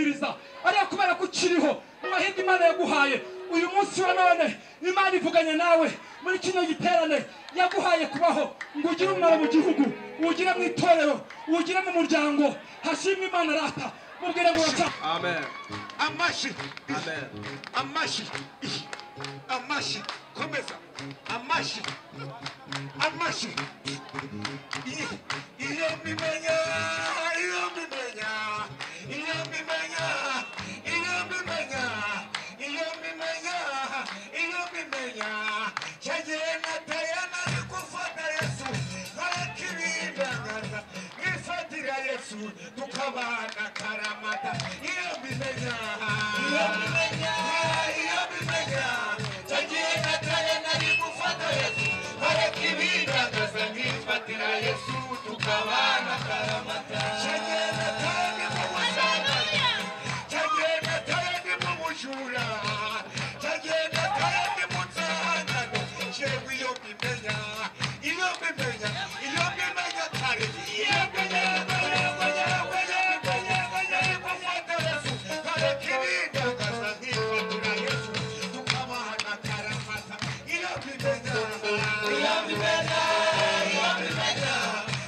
Kwibwiriza ariko kubera ko ukiriho mu mahirwe Imana yaguhaye uyu munsi wa none, Imana ivuganye nawe muri kino giterane, yaguhaye kubaho ngo ugire umumaro mu gihugu, ugire mu itorero, ugire mu muryango. Hashimwe Imana rata, mubwire ngo uraca. Amen. Amashi. Amen. Amashi. Amashi. Komeza. Amashi. Amashi. Iyo mbimenya, iyo mbimenya, iyo mbimenya, iyo mbimenya, iyo mbimenya, iyo mbimenya. Cyagiye nataye nari gufata Yesu, nkareka ibindangaza, nkifatira Yesu, tukabana karamata. Iyo mbimenya, iyo mbimenya, iyo mbimenya. Cyagiye nataye nari gufata Yesu, nkareka ibindangaza, nkifatira Yesu, tukabana karamata. Cyagiye nataye ndi mu busambanyi, cyagiye nataye ndi mu bujura, cyagiye nataye ndi mu nzangano. Jewe iyo mbimenya, iyo mbimenya, iyo mbimenya kare, iyo mbimenya, yewe yewe yewe nari gufata Yesu, nkareka ibindangaza, nkifatira Yesu, tukabana karamata. Iyo mbimenya, iyo mbimenya, iyo mbimenya.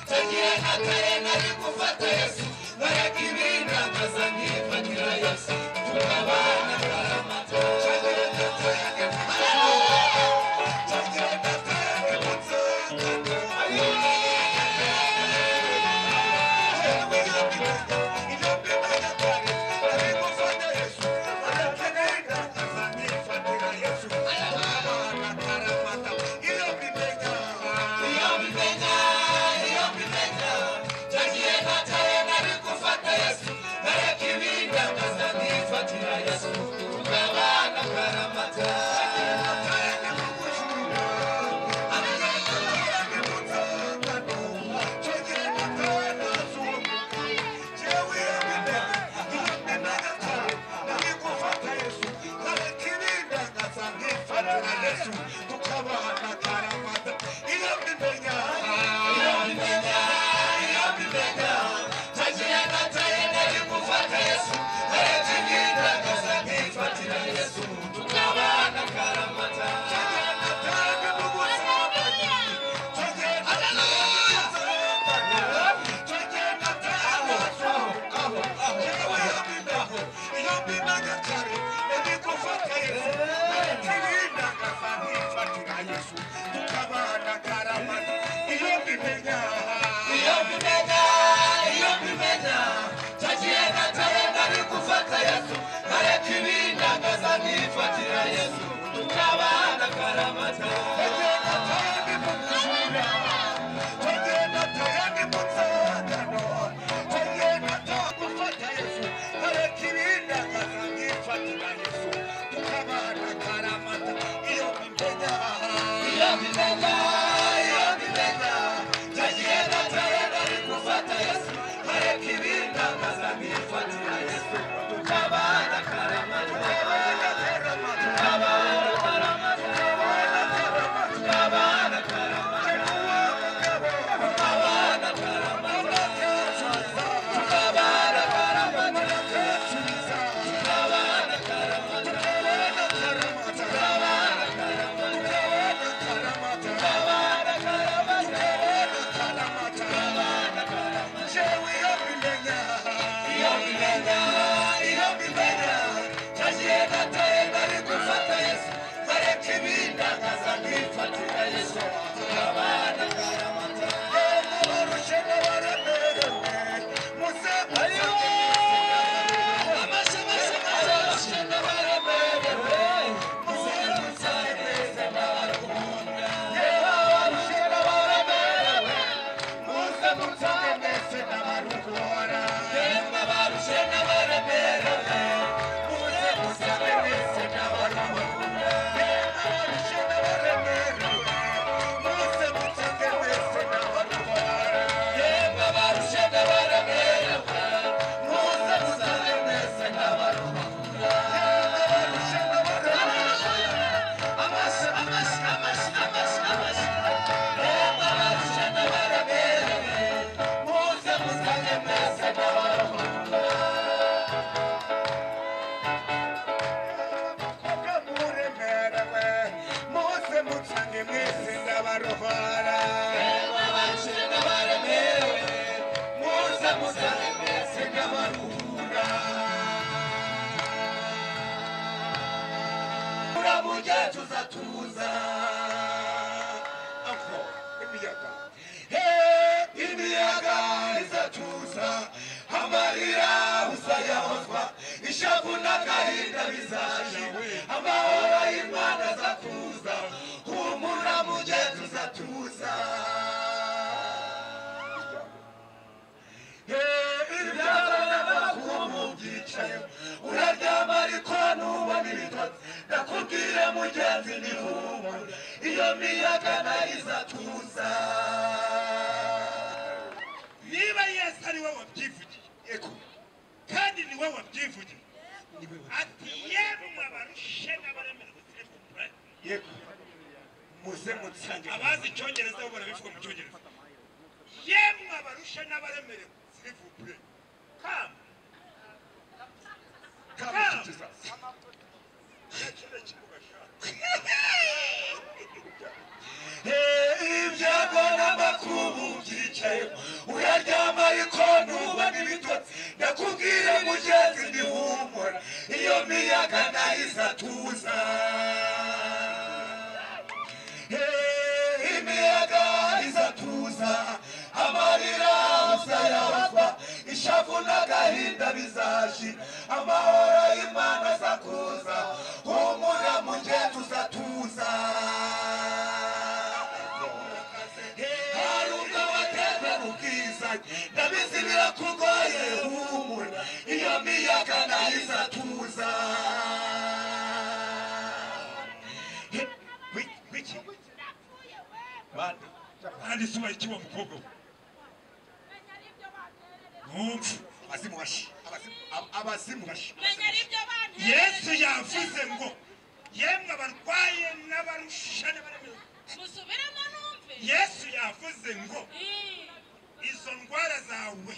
Cyagiye nataye nari gufata Yesu, nkareka ibindangaza, nkifatira Yesu, tukabana karamata. Cyagiye nataye ndi mu bujura, cyagiye nataye ndi mu nzangano. Jewe iyo mbimenya, iyo mbimenya kare, nari gufata Yesu, nkareka ibindangaza, nkifatira Yesu, tukabana karamata. Iyo mbimenya, iyo mbimenya, iyo mbimenya. Cyagiye nataye nari gufata Yesu, nkareka ibindangaza, nkifatira Yesu, tukabana karamata. Cyagiye nataye ndi mu bujura, cyagiye nataye ndi mu nzangano, cyagiye nataye ntazunguka. Jewe iyo mbimenya, iyo mbimenya kare, nari gufata Yesu, nkareka ibindangaza, nkifatira Yesu, tukabana karamata. Iyo mbimenya, iyo mbimenya, iyo mbimenya. Cyagiye nataye nari gufata Yesu, nkareka ibindangaza, nkifatira Yesu, tukabana karamata. Cyagiye nataye ndi mu busambanyi, cyagiye nataye ndi mu nzangano, cyagiye nataye ntazunguka. Jewe iyo mbimenya, iyo mbimenya kare, nari gufata Yesu, nkareka ibindangaza, nkifatira Yesu, tukabana karamata. Iyo mbimenya, iyo mbimenya, iyo mbimenya. Cyagiye nataye nari gufata Yesu, nkareka ibindangaza, nkifatira Yesu, tukabana karamata. Cyagiye nataye ndi mu bujura, cyagiye nataye ndi mu nzangano, cyagiye nataye gufata Yesu, nkareka ibindangaza, nkifatira Yesu, tukabana karamata. Iyo mbimenya, iyo mbimenya, iyo mbimenya. Cyagiye nataye nari gufata Yesu, nkareka ibindangaza, nkifatira Yesu, tukabana karamata. Tukabana karamata, tukabana karamata, tukabana karamata, tukabana karamata. Tukabana karamata, tukabana karamata, tukabana karamata, tukabana karamata, tukabana karamata, tukabana karamata, tukabana karamata. Jewe iyo mbimenya, iyo mbimenya. mugenzi uzatuza. Imiyaga, imiyaga izatuza, amarira uzayahozwa, ishavu n'agahinda bizashira, amahoro y'Imana azakuza, humura mugenzi uzatuza. Uraryama ariko ntubona ibitotsi, ndakubwira mugenzi ni humura, iyo miyaga nayo izatuza. Niba Yesu ari we wabyivugiye, kandi ni we wabyivugiye, ati yemwe abarushe n'abaremerewe, yego muze mutsange. Abazi icyongereza bo barabivuga mu cyongereza, yemwe abarushe n'abaremerewe, s'il vous plaît, come. Come to Jesus. Ibyago n'amakubu byicaye, uraryama ariko ntubona ibitotsi, ndakubwira mugenzi ni humura, iyo miyaga nayo izatuza. Imiyaga izatuza, amarira uzayahozwa, ishavu n'agahinda bizashira, amahoro y'Imana azakuza, humura mugenzi uzatuza. Hari ubwo watezwe n'ubwizanye, ndabizi birakugoye, humura, iyo miyaga nayo izatuza. Kandi suba iki wa mukobwa we? Numva abazimu bashi, abazimu bashi. Yesu yavuze ngo yemwe abarwaye n'abarusha n'abaremerewe, musubiremo numve. Yesu yavuze ngo izo ndwara zawe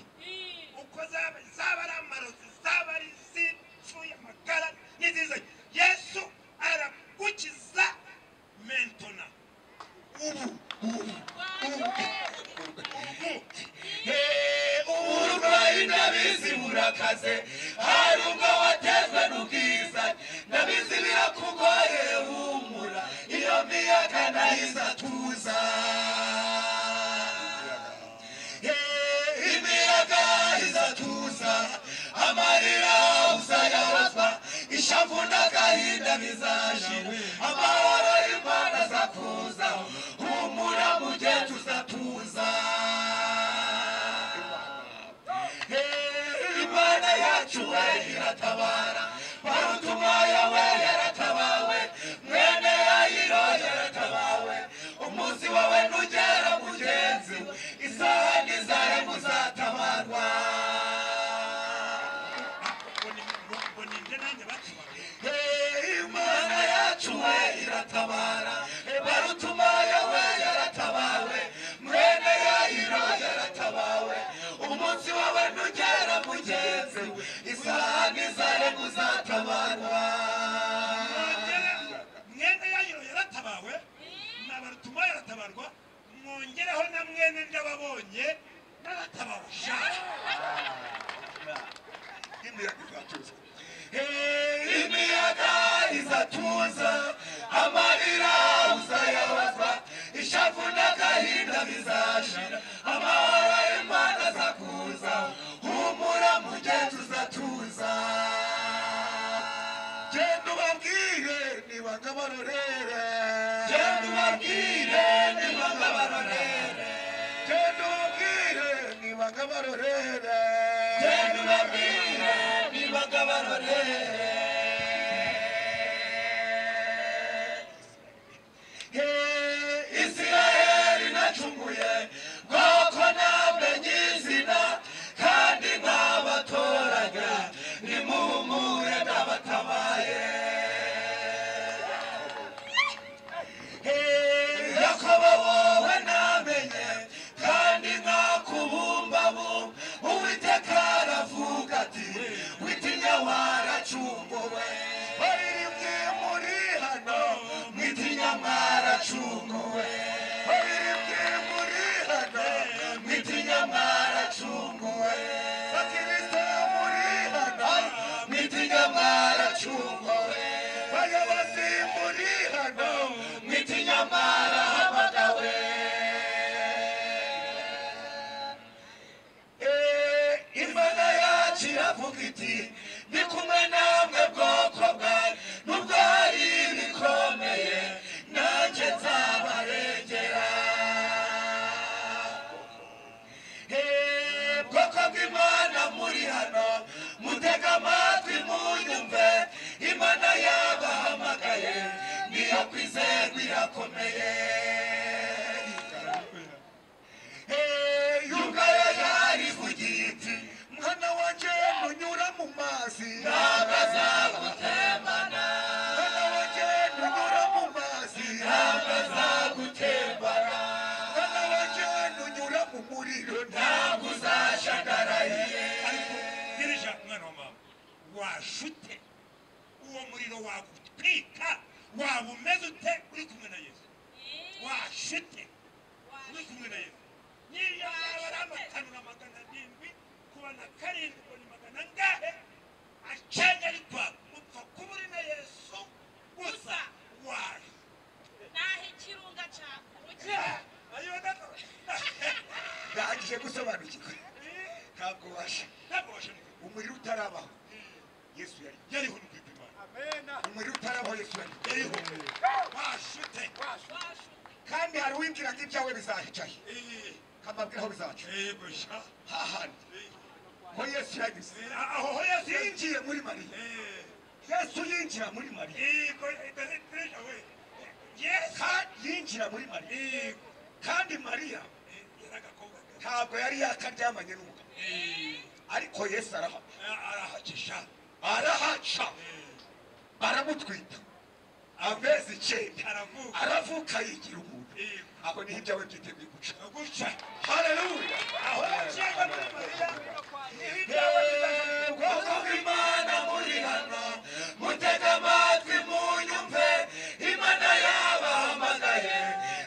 uko zaba ari amarozi, zaba ari izipfuye amagara n'iziza, Yesu aragukiza mentona. Ubu uburwayi ndabizi burakaze, hari ubwo watezwe n'ubwiza, ndabizi birakugoye, humura, iyo miyaga nayo izatuza. Imiyaga izatuza, amarira uzayahozwa, ishavu n'agahinda bizashira, amahoro y'Imana azakuza, humura mugenzi uzatuza. Imana yacu we iratabara, Barutumayo we yaratabawe, mwene Yayiro yaratabawe, umunsi wawe nugera mugenzi, isaha n'izare muzatabarwa. Imana yacu we iratabara, Barutumayo we yaratabawe, mwene Yayiro yaratabawe, umunsi wawe nugera mugenzi, isaha n'izare muzatabarwa. Mwene Yayiro yaratabawe na Barutumayo yaratabarwa, mwongereho na mwene ndababonye naratabawe. Imiyaga izatuza, imiyaga izatuza, amarira uzayahozwa, ishavu n'agahinda bizashira, amahoro y'Imana azakuza, humura mugenzi uzatuza. Genda ubabwire nibanga barorere, genda ubabwire nibanga barorere, genda ubabwire nibanga barorere, genda ubabwire nibanga barorere. Isiraheli nacunguye, bwoko namenye izina, kandi nkabatoranya, nimuhumure ndabatabaye. Yakobo wowe namenye, kandi nkakubumbabumba, Uwiteka aravuga ati witinya waracunguwe. Baririmbye muri hano, mwitinya mwaracunguwe. Baririmbye muri hano, mwitinya mwaracunguwe. Bakristo muri hano, mwitinya mwaracunguwe. iravuga iti ndi kumwe namwe bwoko bwanjye nubwo hari ibikomeye nanjye nzabarengera. Bwoko bw'Imana muri hano mutega amatwi munyumve, Imana yabahamagaye niyo kwizerwa irakomeye. Ubwayo yarivugiye iti mwana wanjye ntunyura mu mazi ntabwo azagutemana, mwana wanjye ntunyura mu mazi ntabwo azagutembana, mwana wanjye ntunyura mu muriro ntabwo uzashagaraye. Ariko dirija mwana wa mama, washute uwo muriro wagutwika waba umeze ute uri kumwe na Yesu? Washute uri kumwe na Yesu. Niyo yaba ari amatanura 700 kuba na 7 ngo ni magana angahe acanye ari kwaka, upfa kuba uri na Yesu gusa. Waje naho ikirunga cyakurukiye. Ayo data ndangije gusobanukirwa ntabwo washa, ntabwo washa. Umuriro utarabaho Yesu yariho ni kwipimana. Umuriro utarabaho Yesu yariho. Washute. Kandi hari uwibwira ngo ibyawe bizahicaye kamabwira aho bizaca hahandi ho Yesu yanyuze, aho Yesu yinjiye muri Mariya. Yesu yinjira muri Mariya, yinjira muri Mariya, kandi Mariya ntabwo yari yakaryamanye n'umugabo, ariko Yesu arahaca, baramutwita amezi 9 aravuka yigira umuntu. Aho niho ibyawe byiteguye guca. Haleluya. Aho yaciye muri Mariya niho ibyawe bizaca. Bwoko bw'Imana muri hano mutega amatwi munyumve, Imana yabahamagaye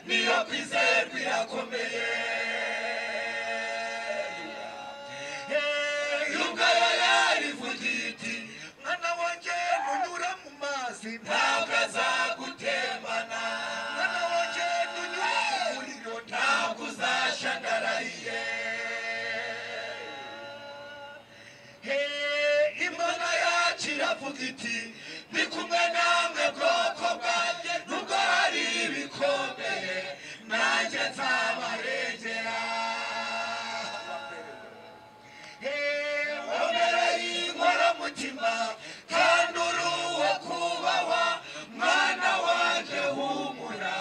niyo kwizerwa irakomeye. Ubwayo yarivugiye iti mwana wanjye ntunyura mu mazi ntabwo azagutemana, mwana wanjye ntunyura mu muriro ntabwo uzashagaraye. Imana yacu iravuga iti ndi kumwe namwe bwoko bwanjye nubwo hari ibikomeye nanjye nzabarengera. Wamera inkoramutima kandi uri uwo kubahwa, mwana wanjye humura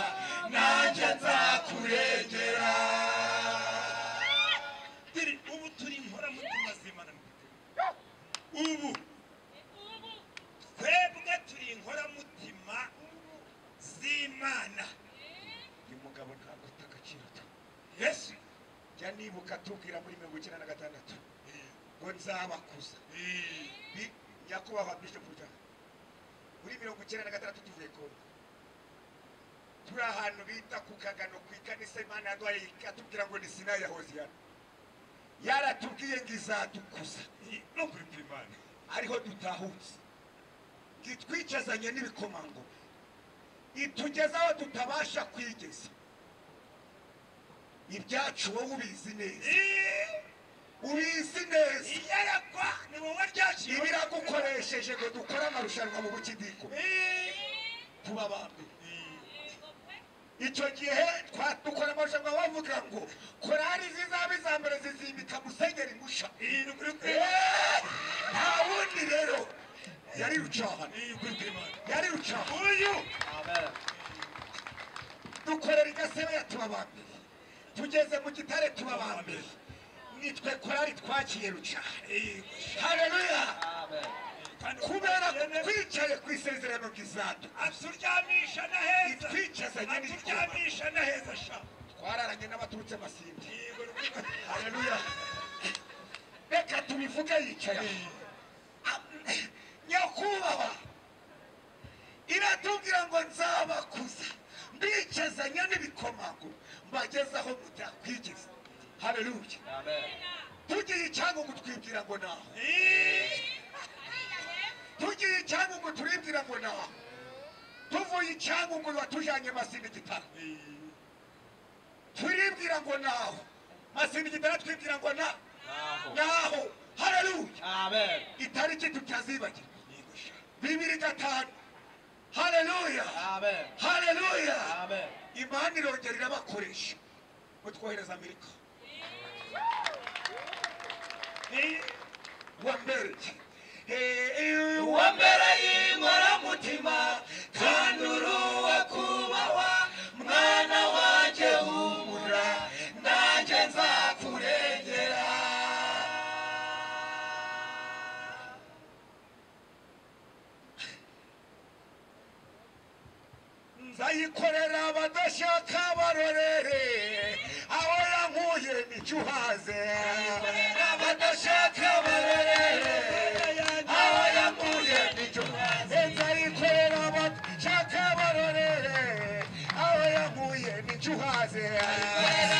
nanjye nzakurengera. Ubu turi inkoramutima z'Imana. Ubu twebwe turi inkoramutima z'Imana. Uyu mugabo ntabwo ata agaciro. Yesu jya nibuka tubwira muri 96 ngo nzabakuza. Nyakubahwa Bishop Rujana, muri 96 tuvuye Kongo turi ahantu bita ku Kagano ku ikanisa Imana yaduhaye atubwira ngo ni Sinayi ya Hoziyana. Yaratubwiye ngo izadukuza no kwipimana, ariho dutahutse, ngitwicazanye n'ibikomangoma, itugeza aho tutabasha kwigeza. Ibyacu wowe ubizi neza, ubizi neza. Iyerekwa ni wowe ryaciye, ibiragukoresheje ngo dukore amarushanwa mu bukidiko tuba abambere. Icyo gihe dukora amarushanwa bavuga ngo korari zizaba iza mbere zizimika Musenyeri Musha. Nta wundi rero yari Rucahana, yari Rucahana. Uyu dukorera i Gasebeya tuba abambere, tugeze mu Gitare tuba abambere, nitwe korari twakiye Rucahana. Haleluya. Kubera twicaye ku isezerano ry'izadu aturyamisha na heza, itwicazanye aturyamisha na heza sha. Twararanye n'abaturutse Masindi. Haleluya. Reka tubivuge yicaye. Nyakubahwa iratubwira ngo nzabakuza mbicazanye n'ibikomangoma mbagezaho mutakwigeza. Haleluya. Tugiye Icyangugu twibwira ngo naho, tugiye Icyangugu turibwira ngo naho, tuvuye Icyangugu batujanye Masindi Gitara turibwira ngo naho, Masindi Gitara twibwira ngo naho. Haleluya. Amen. Itariki tutazibagirwa 2005. Haleluya. Amen. Haleluya. Amen. Imana irongera irabakoresha mutwohereza Amerika. Wambere y'inkoramutima kandi uruwa kubahwa mwana wanjye humura nanjye nzakurengera. Nzayikorera abadashaka barorere aho yankuye nicyuhaze. Abadashaka barorere aho yankuye nicyuhaze. Nzayikorera abadashaka barorere aho yankuye nicyuhaze.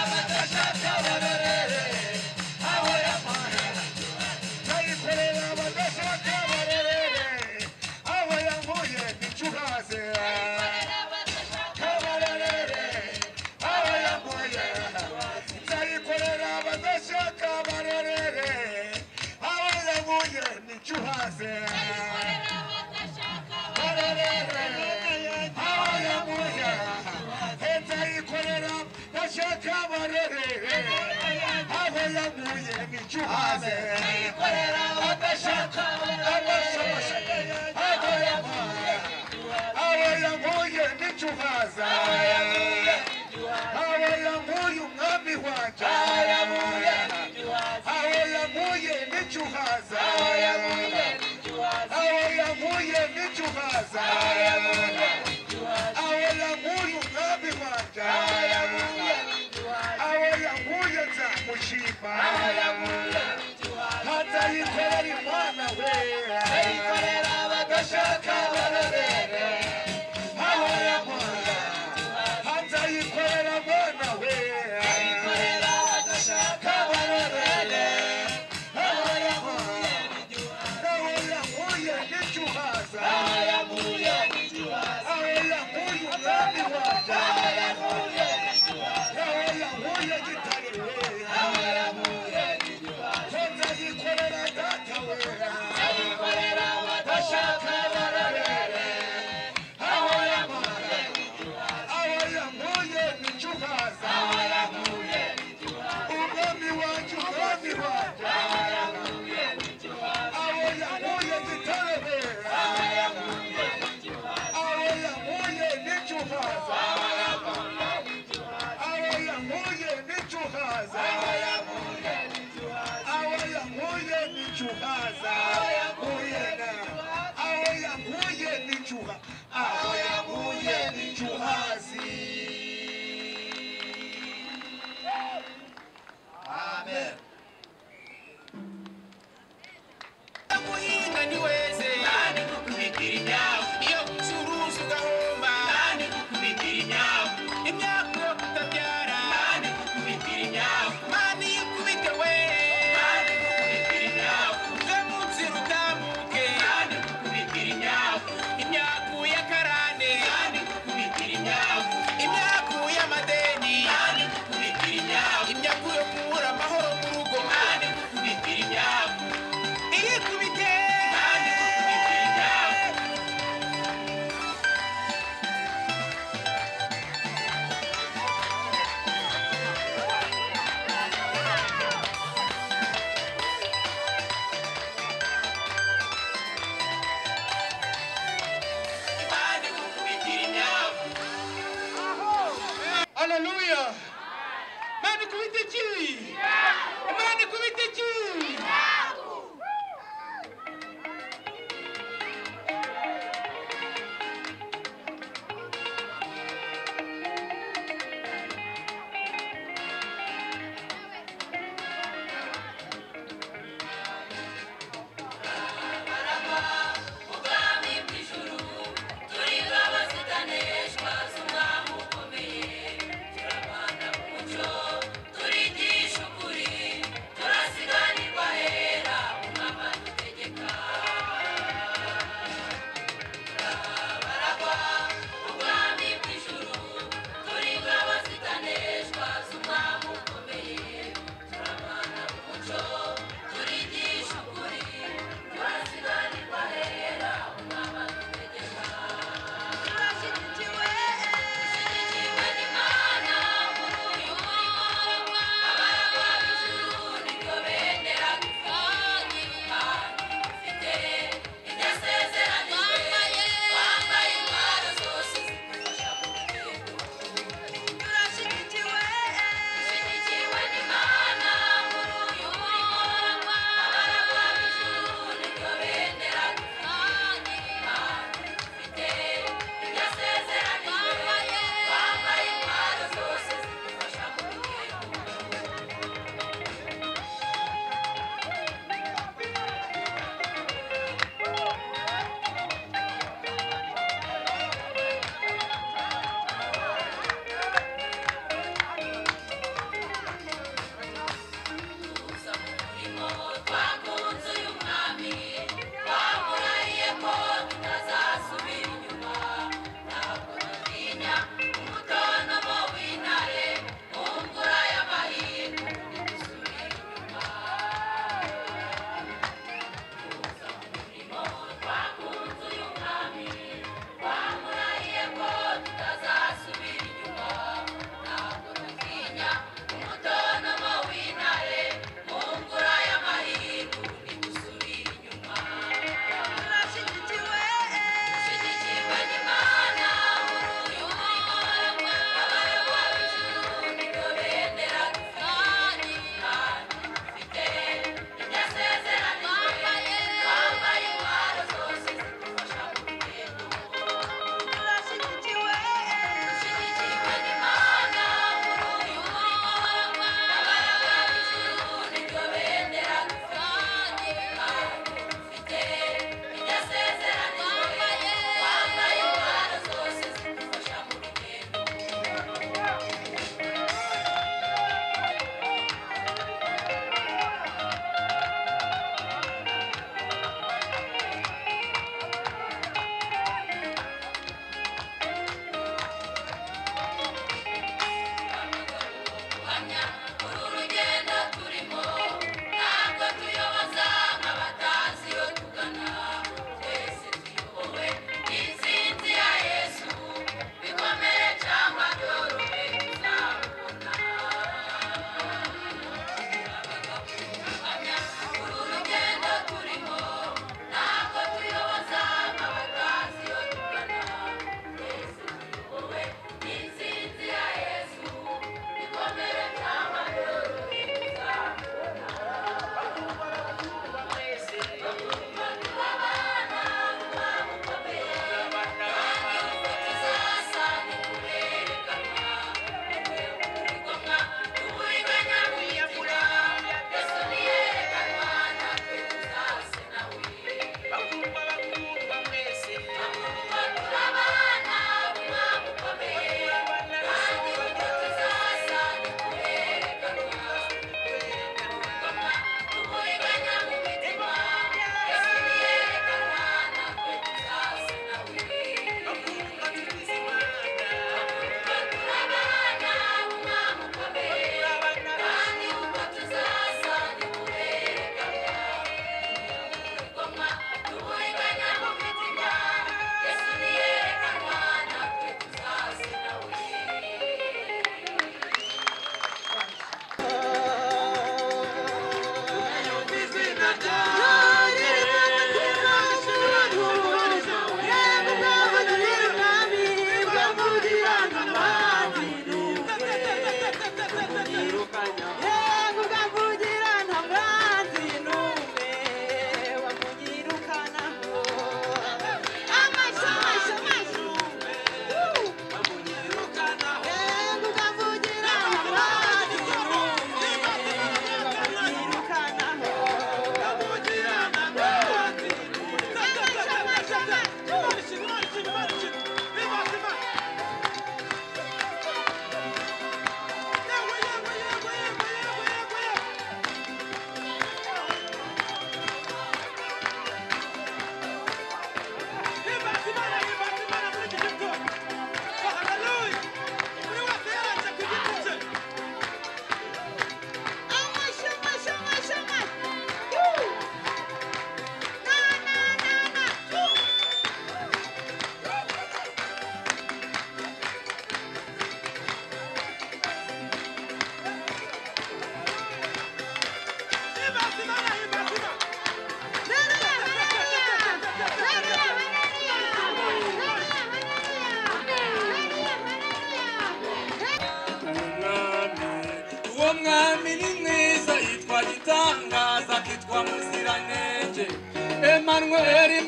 Abadashaka barorere aho yankuye nicyuhaze. Nzayikorera abadashaka barorere aho yankuye nicyuhaze.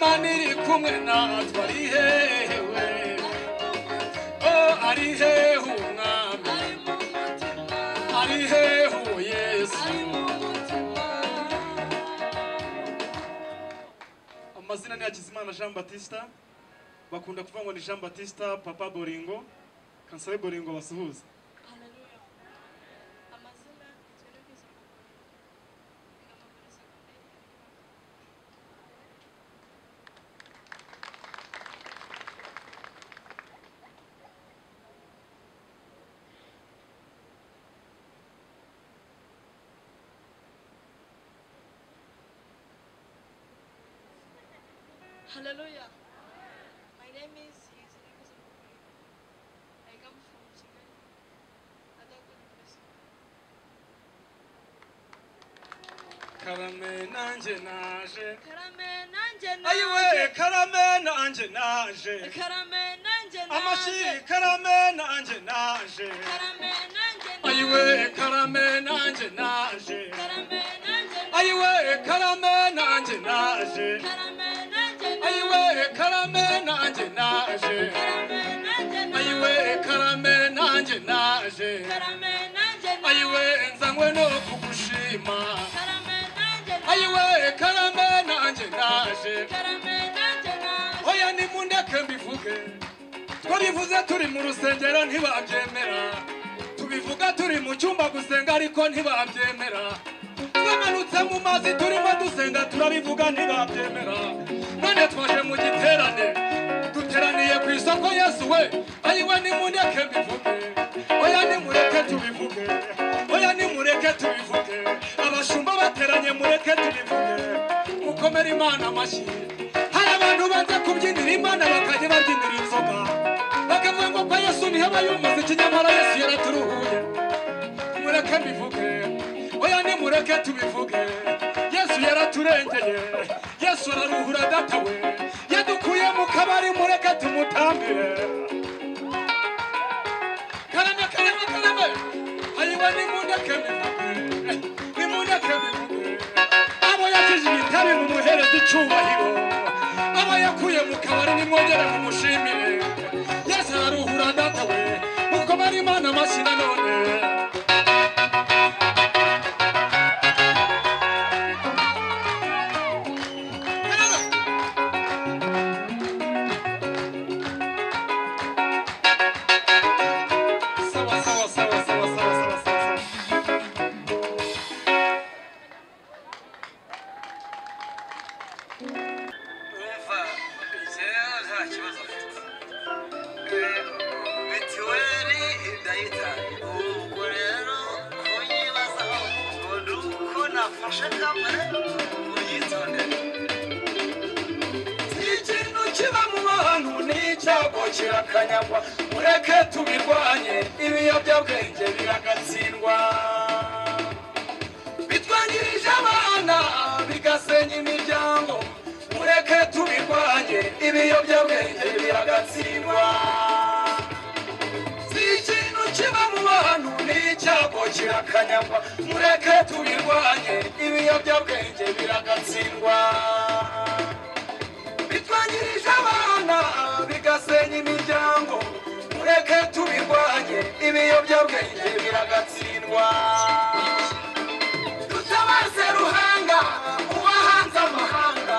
Imana iri kumwe natwe ari hehe we? Oh, ari hehe umwami? Ari hehe Yesu? Amazina ni Hakizimana Jean Baptista, bakunda kuvuga ngo ni Jean Baptista Papa Boringo. Kansabe Boringo basuhuze. Haleluya. Amazina nitwa Niga muri segonderi. Hallelujah. My name is Hizirikuza. I come from Kigali. Other God bless you. Karame nanjye naje. Karame nanjye Ayiwe naje. karame nanjye naje. Karame nanjye Amashyi naje. karame nanjye naje. Karame nanjye naje. Ayiwe karame nanjye naje. Karame nanjye naje. Ayiwe karame nanjye naje. Karame nanjye naje. Ayiwe karame nanjye naje. Karame nanjye naje. Ayiwe karame nanjye naje. Karame nanjye naje. Ayiwe nzanywe no kugushima. Karame nanjye naje. Ayiwe karame nanjye naje. Karame nanjye naje. Oya nimundeke mbivuge, twabivuze turi mu rusengero ntibabyemera, tubivuga turi mu cyumba gusenga ariko ntibabyemera, twamanutse mu mazi turimo dusenga turabivuga ntibabyemera, none twaje mu giterane duteraniye ku isoko Yesu we. Ayiwe nimundeke mbivuge, oya nimureke tubivuge, oya nimureke tubivuge, abashumba bateranye mureke tubivuge, mukomere Imana amashyi. Hari abantu banza kubyinira Imana bakajya babyinira inzoga, bakavuga ngo kwa Yesu ntihaba yumuziki, nyamara Yesu yaraturuhuye. Mureke mbivuge, oya nimureke tubivuge, Yesu yaraturengeye, Yesu araruhura data we, yadukuye mu kabari mureke tumutambire. Karame karame karame, ayiwe nimundeke mbivuge, nimundeke mbivuge, abo yakijije itabi mumuhereze icyubahiro, abo yakuye mu kabari nimwongere mumushimire, Yesu araruhura data we, mukomere Imana amashyi nanone. Sawa sawa sawa sawa sawa sawa sawa. Urumva njyewe nta kibazo mfite. Mituweli ndayitanga. Ubwo rero kunyibazaho ngo ni uko nafashe kamwe unyitondere. Ikintu kiba mu bantu ni icyago kirakanyagwa, mureke tubirwanye, ibiyobyabwenge biragatsindwa, bitwangirije abana bigasenya imiryango, mureke tubirwanye, ibiyobyabwenge biragatsindwa. Si ikintu kiba mu bantu ni icyago kirakanyagwa, mureke tubirwanye, ibiyobyabwenge biragatsindwa, bitwangirije abana bigasenya imiryango, mureke tubirwanye, ibiyobyabwenge biragatsindwa. Dutabaze Ruhanga uwahanze amahanga,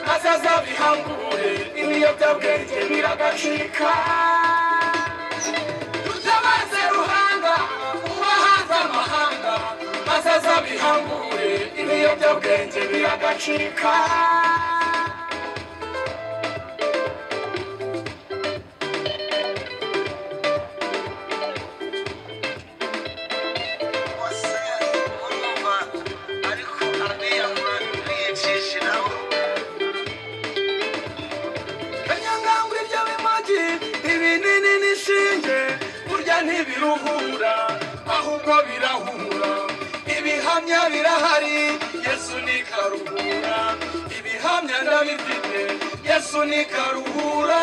maze azabihangure, ibiyobyabwenge biragacika. Dutabaze Ruhanga uwahanze amahanga, maze azabihangure, ibiyobyabwenge biragacika. Bose urumva ariko abiyahura biyicishiraho. Kanyangangwa ibyo bimogi ibinini n'ishinge burya ntibiruhura ahubwo birahura. Ibihamya birahari Yesu ni karuhura, ibihamya ndabifite Yesu ni karuhura.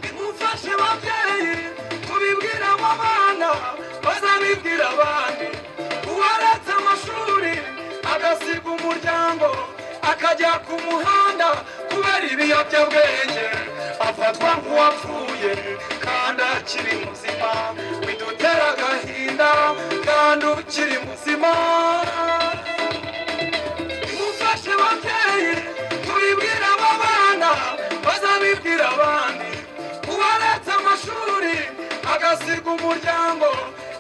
Nimumfashe babyeyi tubibwire abo bana bazabibwira abandi. Uwaretse amashuri agasiga umuryango akajya ku muhanda kubera ibiyobyabwenge, afatwa nk'uwapfuye kandi akiri muzima. Bidutera agahinda kandi ukiri muzima. Mufashe babyeyi tubibwira aba bana, bazabibwira abandi. Uwaretse amashuri agasiga umuryango,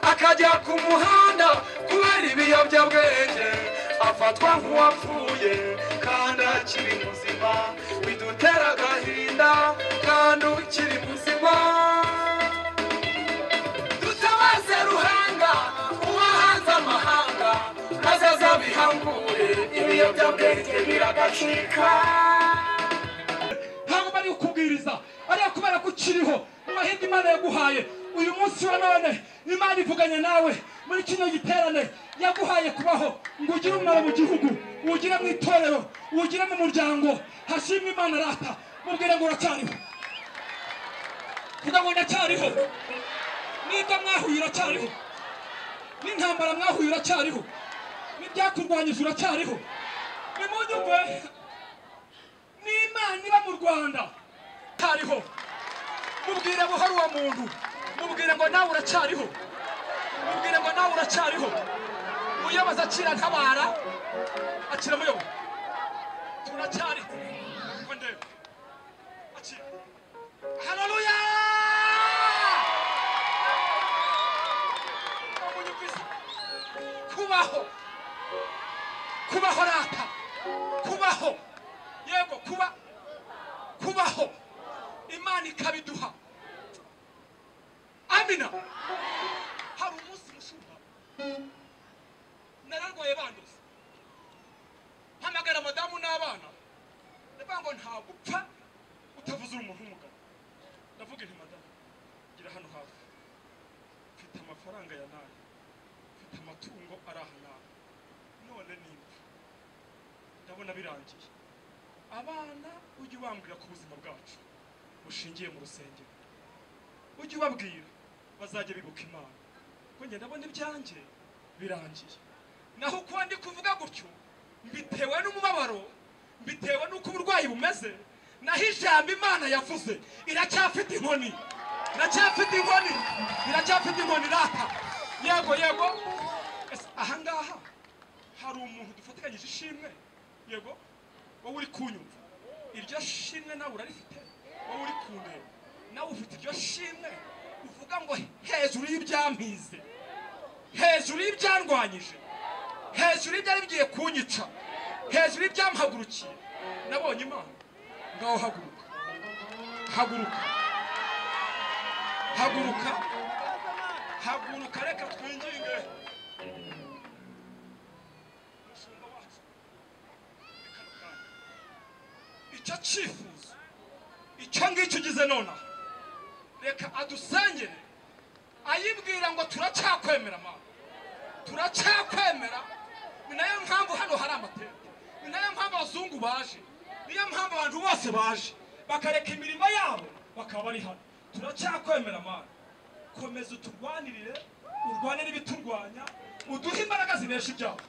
akajya ku muhanda kubera ibiyobyabwenge, afatwa nk'uwapfuye kandi akiri muzima. Bidutera agahinda kandi ukiri muzima. Dutabaze Ruhanga uwahanze amahanga, maze azabihangure ibiyobyabwenge biragacika. Ntabwo bari kukubwiriza ariko kubera ko ukiriho mu mahirwe Imana yaguhaye uyu munsi wa none, Imana ivuganye nawe muri kino giterane, yaguhaye kubaho ngo ugire umumaro mu gihugu, ugire mu itorero, ugire mu muryango. Hashimwe Imana rata. Mubwire ngo uracyariho, vuga ngo ndacyariho. N'ibyo mwahuye uracyariho, n'intambara mwahuye uracyariho, n'ibyakurwanyije uracyariho. Nimunyumve, n'Imana iba mu Rwanda tariho. Mubwire buhoro uwo muntu, mubwire ngo nawe uracyariho, mubwire ngo nawe uracyariho. Uyoboza akira ntabara, akira muyobo, turacyariho. Ngo ndebe akira. Haleluya! Kubaho, kubaho rata, kubaho, yego kuba, kubaho, Imana ikabiduha. Amina. Hari umunsi mushumba nararwaye banduza, mpamagara madamu n'abana, ndavuga ngo nta gupfa utavuze uri umuntu w'umugabo. Ndavuga nti madamu, gira hano hafi, mfite amafaranga ya nayo, mfite amatungo ari aha nawe, none nimba ndabona birangiye, abana ujye ubambwira ko ubuzima bwacu bushingiye mu rusengero, ujye ubabwira bazajya bibuka Imana, ko njye ndabona ibyanjye birangiye. Naho kuba ndi kuvuga gutyo mbitewe n'umubabaro, mbitewe n'uko uburwayi bumeze, naho ijambo Imana yavuze iracyafite inkoni, iracyafite inkoni, iracyafite inkoni rata. Yego yego. Ahangaha hari umuntu dufatikanyije ishimwe, yego wowe uri kunyumva, iryo shimwe nawe urarifite, wowe uri kundeba nawe ufite iryo shimwe, uvuga ngo hejuru y'ibyampize, hejuru y'ibyandwanyije, hejuru y'ibyari bigiye kunyica, hejuru y'ibyampagurukiye, nabonye Imana. Ngaho haguruka, haguruka, haguruka, haguruka, reka twinginge umushumba wacu muri kano kanya. Icyo cyifuzo, icyo ngicyo ugize nonaha, reka adusengere ayibwira ngo turacyakwemera Mana, turacyakwemera. Ni nayo mpamvu hano hari amatente, ni nayo mpamvu abazungu baje, niyo mpamvu abantu bose baje bakareka imirimo yabo bakaba bari hano. Turacyakwemera Mana, komeza uturwanirire, urwane n'ibiturwanya, uduhe imbaraga zinesha ibyago.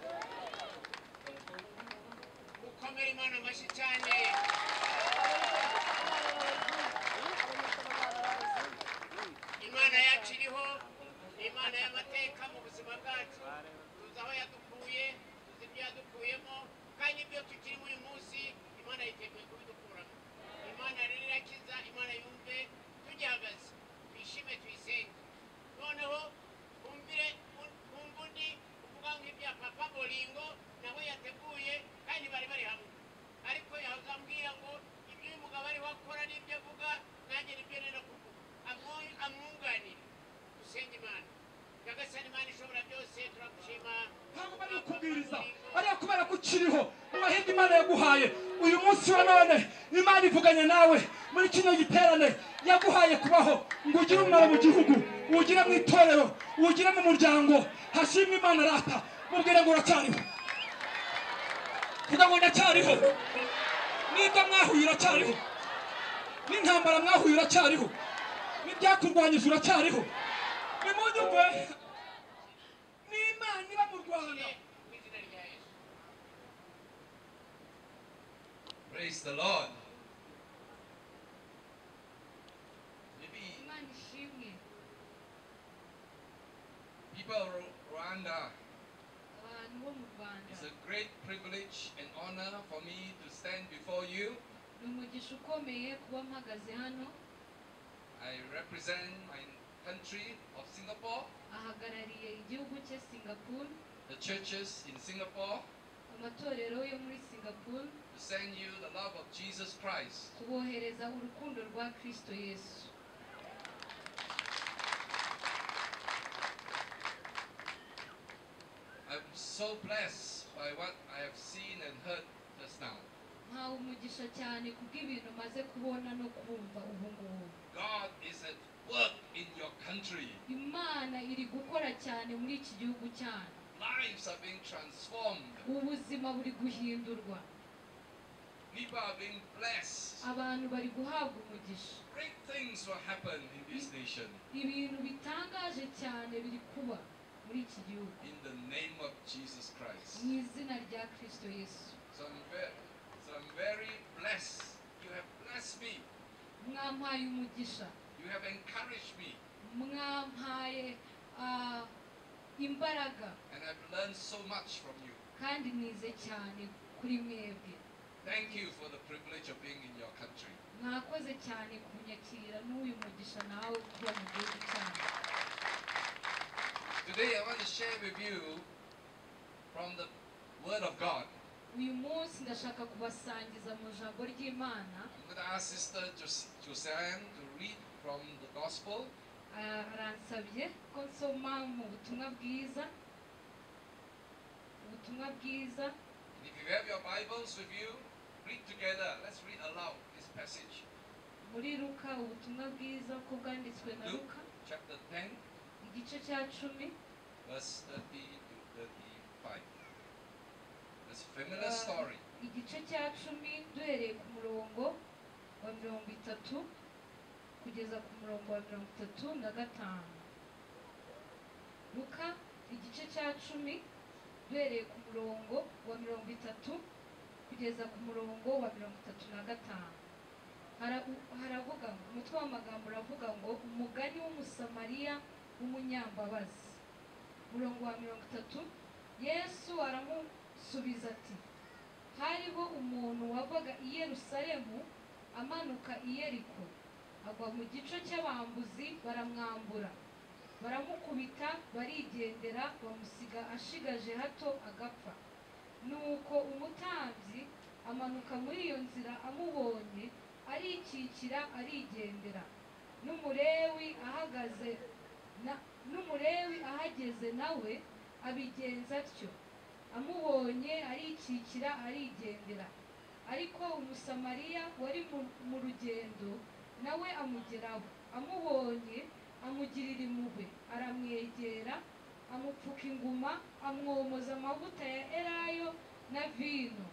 Ukomere Imana amashyi cyane. Imana yacu iriho, ni Imana y'amateka mu buzima bwacu. Tuzi aho yadukuye, tuzi ibyo yadukuyemo, kandi ibyo tukirimo uyu munsi Imana yiteguye kubidukuramo. Imana rero irakiza, Imana yumve tugihagaze, twishime, tuyisenge. Noneho twumvire undi uvuga nk'ibya Papa Bolingo nawe yateguye, kandi bari bari hamwe, ariko yahoze ambwira ngo ibyo uyu mugabo ariho akora n'ibyo avuga nanjye nibyo nenda kuvuga, amwunganire. Dusenge Imana. Nyagasani Imana ishobora byose, turagushima. Ntabwo bari kukubwiriza ariko kubera ko ukiriho mu mahirwe Imana yaguhaye uyu munsi wa none, Imana ivuganye nawe muri kino giterane, yaguhaye kubaho ngo ugire umumaro mu gihugu, ugire mu itorero, ugire mu muryango. Hashimwe Imana rata. Mubwire ngo uracyariho, vuga ngo ndacyariho. N'ibyo mwahuye uracyariho, n'intambara mwahuye uracyariho, n'ibyakurwanyije uracyariho. Nimunyumve, n'Imana iba mu Rwanda. Mu izina rya Yesu. Praise the Lord. Maybe Imana ishimwe. People of Rwanda, Abantu bo mu Rwanda, it's a great privilege and honor for me to stand before you. Ni umugisha ukomeye kuba mpagaze hano. I represent my country of Singapore, Ahagarariye igihugu cye Singapore, the churches in Singapore, amatorero yo muri Singapore, to send you the love of Jesus Christ. Kubohereza urukundo rwa Kristo Yesu. I'm so blessed by what I have seen and heard just now. Mpawe umugisha cyane kubw'ibintu maze kubona no kumva ubu ngubu. God is at work in your country. Imana iri gukora cyane muri iki gihugu cyanyu. Lives are being transformed. Ubuzima buri guhindurwa. People are being blessed. Abantu bari guhabwa umugisha. Great things will happen in this nation. Ibintu bitangaje cyane biri kuba muri iki gihugu. In the name of Jesus Christ. Mu izina rya Kristo Yesu. So I'm very blessed. You have blessed me. Mwampaye umugisha. You have encouraged me. Mwampaye ah, imbaraga. And I've learned so much from you. Kandi nize cyane kuri mwebwe. Thank you for the privilege of being in your country. Mwakoze cyane kunyakira n'uyu mugisha nawe kuba mu gihugu cyanyu. Today I want to share with you from the Word of God. Uyu munsi ndashaka kubasangiza mu ijambo ry'Imana. I'm going to ask Sister Joseanne to read from the Gospel. Ah, aransabye ko nsoma mu butumwa bwiza, ubutumwa bwiza. And if you have your Bibles with you, read together. Let's read aloud this passage. Muri Luka, ubutumwa bwiza uko bwanditswe na Luke Luka, chapter 10, igice cya 10, verse 30 to 35. It's a familiar story. Igice cya 10 duhereye ku murongo wa 30 kugeza ku murongo wa 35. Luka igice cya 10 duhereye ku murongo wa 30 kugeza ku murongo wa 35. Haravuga ngo, umutwe w'amagambo uravuga ngo umugani w'Umusamariya w'umunyambabazi. Murongo wa 30, Yesu aramusubiza ati: "Hariho umuntu wavaga i Yerusalemu amanuka i Yeriko, agwa mu gico cy'abambuzi, baramwambura, baramukubita, barigendera, bamusiga ashigaje hato agapfa. Nuko umutambyi amanuka muri iyo nzira, amubonye arikikira arigendera. N'Umulewi ahagaze n'Umulewi ahageze nawe abigenza atyo, amubonye arikikira arigendera. Ariko Umusamariya wari mu rugendo nawe amugeraho, amubonye amugirira impuhwe, aramwegera, amupfuka inguma, amwomoza amavuta ya elayo na vino,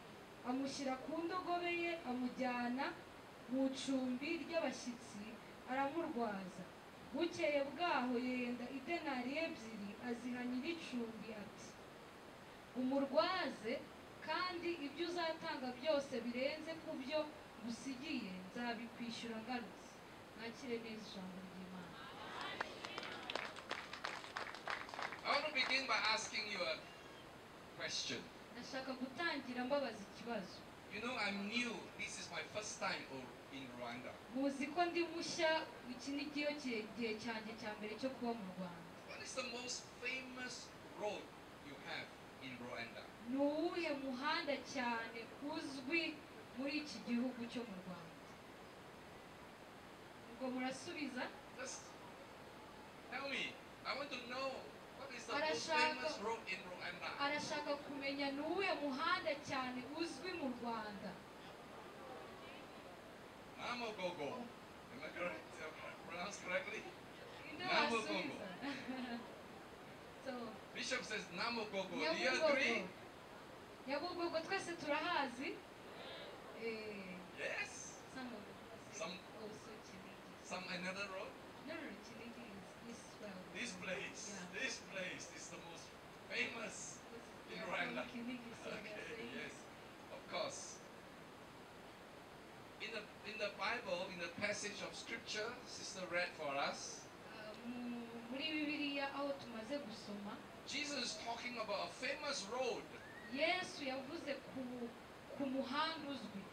amushyira ku ndogobe ye, amujyana mu icumbi ry'abashyitsi, aramurwaza. Bukeye bwaho yenda idenariyo 2 aziha nyir'icumbi ati: 'Umurwaze, kandi ibyo uzatanga byose birenze ku byo ngusigiye nzabikwishyura ngarutse.'" Mwakire neza ijambo ry'Imana. I want to begin by asking you a question. Ndashaka gutangira mbabaza ikibazo. You know, I'm new. This is my first time in Rwanda. Muzi ko ndi mushya, iki ni gihe gihe cyanjye cya mbere cyo kuba mu Rwanda. What is the most famous road you have in Rwanda? Ni uwuhe muhanda cyane uzwi muri iki gihugu cyo mu Rwanda? Ubwo murasubiza. Just tell me. I want to know what is the most famous road in Rwanda. Arashaka kumenya ni uwuhe muhanda cyane uzwi mu Rwanda. Nyabugogo. Am I correct? Am I pronounced correctly? Ninde Nyabugogo. wasubiza? So, Bishop says Nyabugogo. Do you Nyabugogo. agree? Nyabugogo twese turahazi. Eh, Yes. some of us also Kinigi. Some another road? No, Kinigi is this well. This place. Yeah. This place is the most famous Because in they are Rwanda. from Kinigi, so they are Okay, saying yes, of course. passage of scripture Sister read for us, Ah, muri Bibiliya aho tumaze gusoma, Jesus is talking about a famous road. Yesu yavuze ku muhanda uzwi.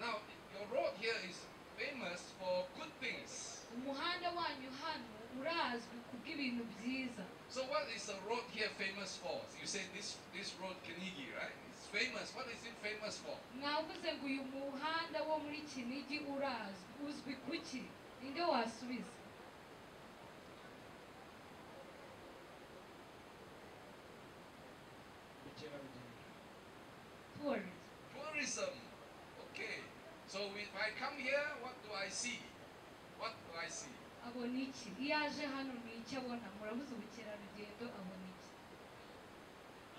Now, your road here is famous for good things. Umuhanda wanyu hano urazwi kubw'ibintu byiza. So what is the road here famous for? You say this road Kinigi, right? It's famous. What is it famous for? Mwavuze ngo uyu muhanda wo muri Kinigi urazwi, uzwi kuki? Ninde wasubiza? Ubukerarugendo. Tourism. Tourism. Okay. So if I come here, what do I see? What do I see? Abona iki? Iyo aje hano ni iki abona? Murabuze ubukerarugendo, abona iki?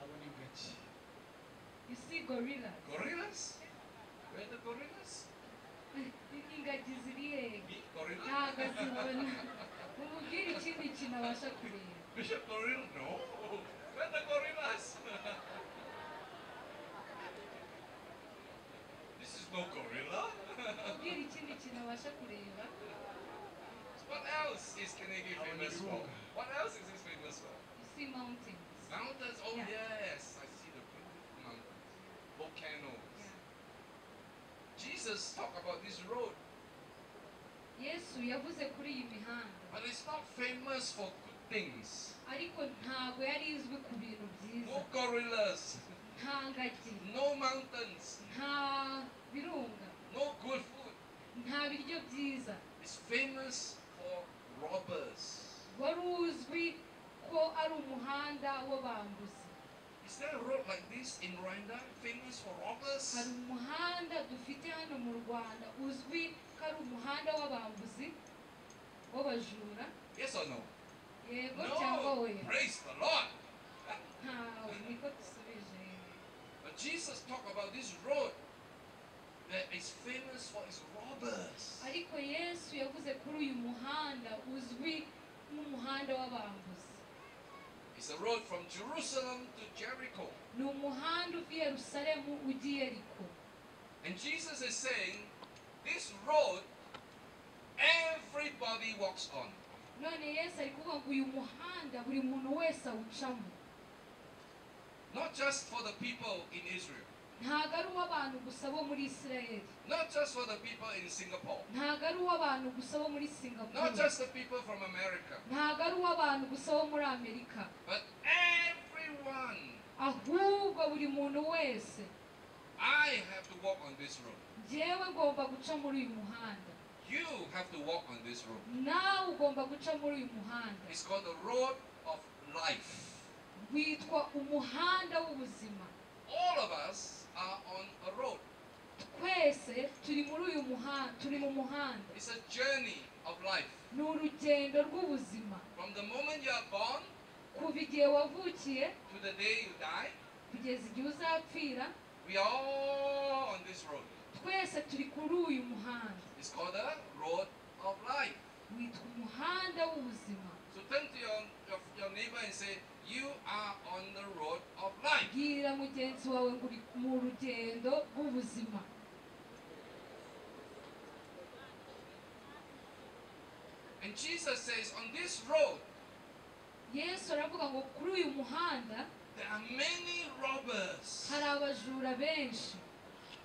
Abona ingagi. You see gorillas. Gorillas? Where are the gorillas? Ingagi ziri hehe? Me? Gorilla? Ntabwo azibona. Mumubwire ikindi kintu abasha kureba. Bishop gorilla? No. Where are the gorillas? This is no gorilla. Mumubwire ikindi kintu abasha kureba. What else is Kinigi famous for? What else is this famous for? You see mountains. Mountains? Oh Yeah. yes, I see the beautiful mountains. Volcanoes. Yeah. Jesus talked about this road, Yesu yavuze kuri iyi mihanda, but it's not famous for good things. Ariko ntabwo yari izwi ku bintu byiza. No gorillas, Nta ngagi, no mountains, nta birunga, no good food. Nta biryo byiza. It's famous for robbers. Wari uzwi ko ari umuhanda w'abambuzi. Is there a road like this in Rwanda famous for robbers? Hari umuhanda dufite hano mu Rwanda uzwi ko ari umuhanda w'abambuzi, w'abajura? Yes or no? Yego cyangwa No. oya? Praise the Lord. Ntawe, niko dusubije. But Jesus talked about this road that is famous for its robbers. Ariko Yesu yavuze kuri uyu muhanda uzwi nk'umuhanda w'abambuzi. It's a road from Jerusalem to Jericho. Ni umuhanda uva i Yerusalemu ujya i Yeriko. And Jesus is saying, this road, everybody walks on. None Yesu ari kuvuga ngo uyu muhanda buri muntu wese awucamo. Not just for the people in Israel. Ntabwo ari uw'abantu gusa bo muri Isirayeli. Not just for the people in Singapore. Ntabwo ari uw'abantu gusa bo muri Singapore. Not just the people from America. Ntabwo ari uw'abantu gusa bo muri Amerika. But everyone. Ahubwo buri muntu wese. I have to walk on this road. Njyewe ngomba guca muri uyu muhanda. You have to walk on this road. Nawe ugomba guca muri uyu muhanda. It's called the road of life. Witwa umuhanda w'ubuzima. All of us are on a road. Twese turi muri uyu muhanda, turi mu muhanda. It's a journey of life. Ni urugendo rw'ubuzima. From the moment you are born kuva igihe wavukiye to the day you die, kugeza igihe uzapfira, we are all on this road. Twese turi kuri uyu muhanda. It's called the road of life. Witwa umuhanda w'ubuzima. So turn to your neighbor and say, you are on the road of life. Bwira mugenzi wawe ngo uri mu rugendo rw'ubuzima. And Jesus says, on this road, Yesu aravuga ngo kuri uyu muhanda there are many robbers. hari abajura benshi.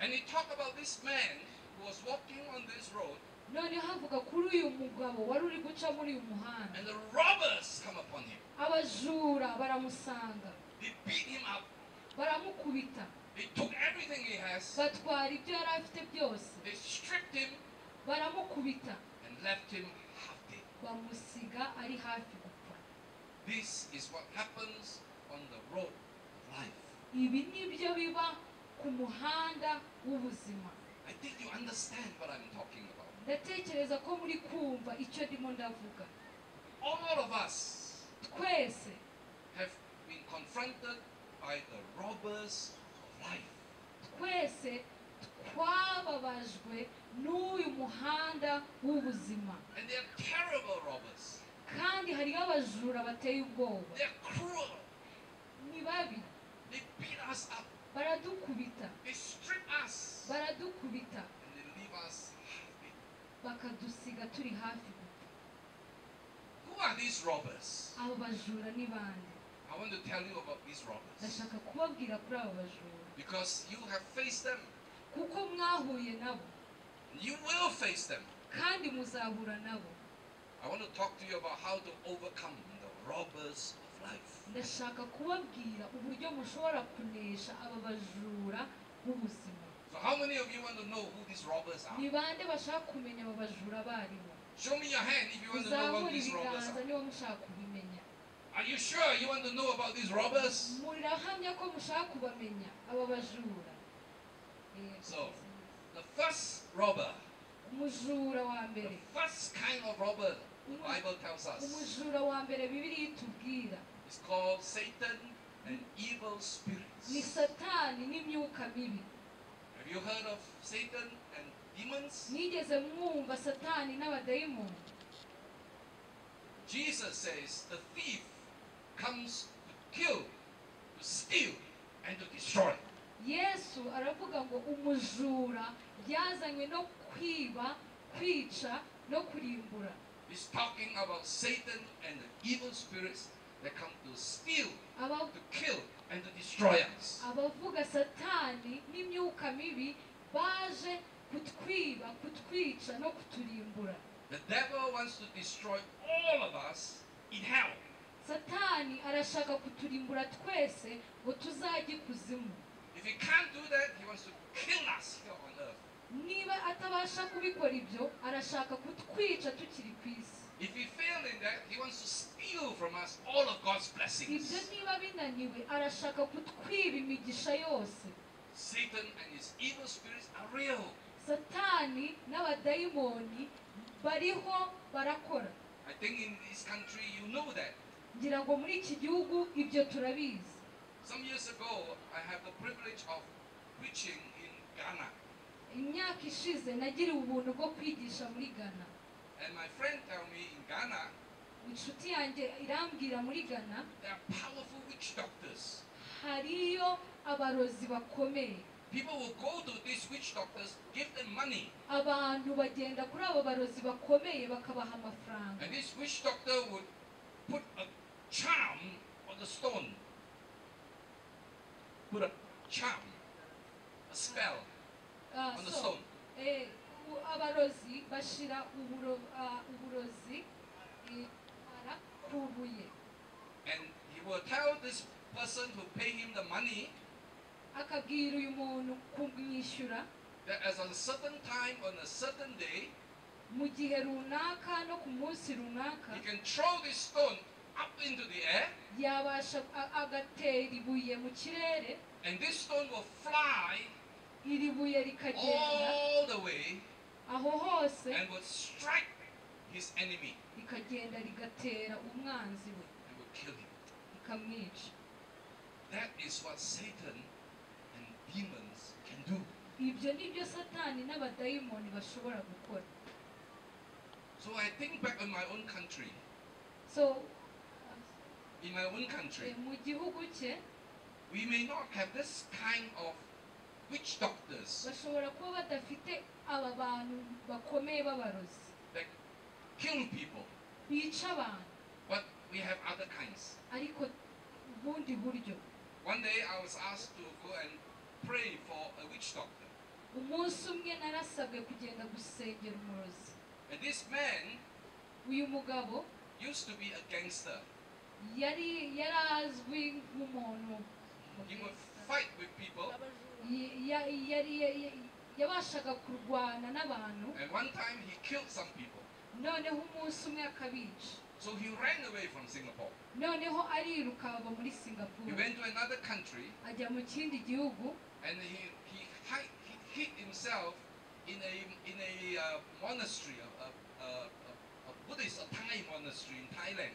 And he talked about this man who was walking on this road. Noneho avuga kuri uyu mugabo wari uri guca muri uyu muhanda. And the robbers come upon him. Abajura baramusanga. They beat him up. Baramukubita. They took everything he has. Batwara ibyo yari afite byose. They stripped him. Baramukubita. And left him half dead. Bamusiga ari hafi gupfa. This is what happens on the road of life. Ibi nibyo biba ku muhanda w'ubuzima. I think you understand what I'm talking about. Ndatekereza ko muri kumva icyo ndimo ndavuga. All of us twese have been confronted by the robbers of life. Twese twababajwe n'uyu muhanda w'ubuzima. And they are terrible robbers. Kandi hariho abajura bateye ubwoba. They are cruel. Ni babi. They beat us up. Baradukubita. They strip us. Baradukubita. And they leave us half dead. Bakadusiga turi hafi gupfa. Who are these robbers? Abo bajura ni bande? I want to tell you about these robbers. Ndashaka kubabwira kuri abo bajura. Because you have faced them. Kuko mwahuye nabo. You will face them. Kandi muzahura nabo. I want to talk to you about how to overcome the robbers of life. Ndashaka kubabwira uburyo mushobora kunesha aba bajura b'ubuzima. So how many of you want to know who these robbers are? Ni bande bashaka kumenya aba bajura baribo? Show me your hand if you want to know what Muzamure these robbers ibiganza are. niba mushaka kubimenya. Are you sure you want to know about these robbers? Murahamya ko mushaka kubamenya aba bajura? Yego. So, the first robber, umujura wa the mbere, first kind of robber the Bible tells us, umujura wa mbere Bibiliya itubwira is called Satan and evil ni spirits. Satani n'imyuka mibi. Have you heard of Satan and demons? Mwigeze mwumva Satani n'abadayimoni? Jesus says the thief comes to kill, to steal, and to destroy. Yesu aravuga ngo umujura yazanywe no kwiba, kwica no kurimbura. He's talking about Satan and the evil spirits that come to steal, to kill, and to destroy us. Abavuga Satani n'imyuka mibi baje kutwiba, kutwica no kuturimbura. The devil wants to destroy all of us in hell. Satani arashaka kuturimbura twese ngo tuzajye ikuzimu. If he can't do that, he wants to kill us here on earth. Niba atabasha kubikora ibyo, arashaka kutwica tukiri ku isi. If he failed in that, he wants to steal from us all of God's blessings. Ibyo niba binaniwe, arashaka kutwiba imigisha yose. Satan and his evil spirits are real. Satani n'abadayimoni bariho barakora. I think in this country you know that. Ngira ngo muri iki gihugu ibyo turabizi. Some years ago, I had the privilege of preaching in Ghana. Imyaka ishize nagiriwe ubuntu bwo kwigisha muri Ghana. And my friend tell me in Ghana, Inshuti yanjye irambwira muri Ghana, there are powerful witch doctors. Hariyo abarozi bakomeye. People will go to these witch doctors, give them money. Abantu bagenda kuri abo barozi bakomeye bakabaha amafaranga. And this witch doctor would put a charm on the stone. Put a charm, a spell on the stone. Abarozi bashira uburozi ku buye. And he will tell this person who pay him the money akabwira uyu muntu kumwishyura that at a certain time on a certain day, mu gihe runaka no ku munsi runaka, he can throw this stone up into the air, yabasha agatera ibuye mu kirere, and this stone will fly iri buye rikagenda all the way aho hose, and will strike his enemy rikagenda rigatera umwanzi we and will kill him. Rikamwica. That is what Satan and demons can do. Ibyo nibyo Satani n'abadayimoni bashobora gukora. So I think back on my own country. So in my own country, mu gihugu cye, we may not have this kind of witch doctors bashobora kuba badafite aba bantu bakomeye b'abarozi that kill people, bica abantu, but we have other kinds. Ariko ubundi buryo. One day I was asked to go and pray for a witch doctor. Umunsi umwe narasabwe kugenda gusengera umurozi. And this man uyu mugabo used to be a gangster. Yari yarazwi nk'umuntu. He would fight with people. Yari yabashaga kurwana n'abantu. And one time he killed some people. Noneho umunsi umwe akabica. So he ran away from Singapore. Noneho ariruka ava muri Singapore. He went to another country. Ajya mu kindi gihugu. And he hid himself in a monastery, a Buddhist, a Thai monastery in Thailand,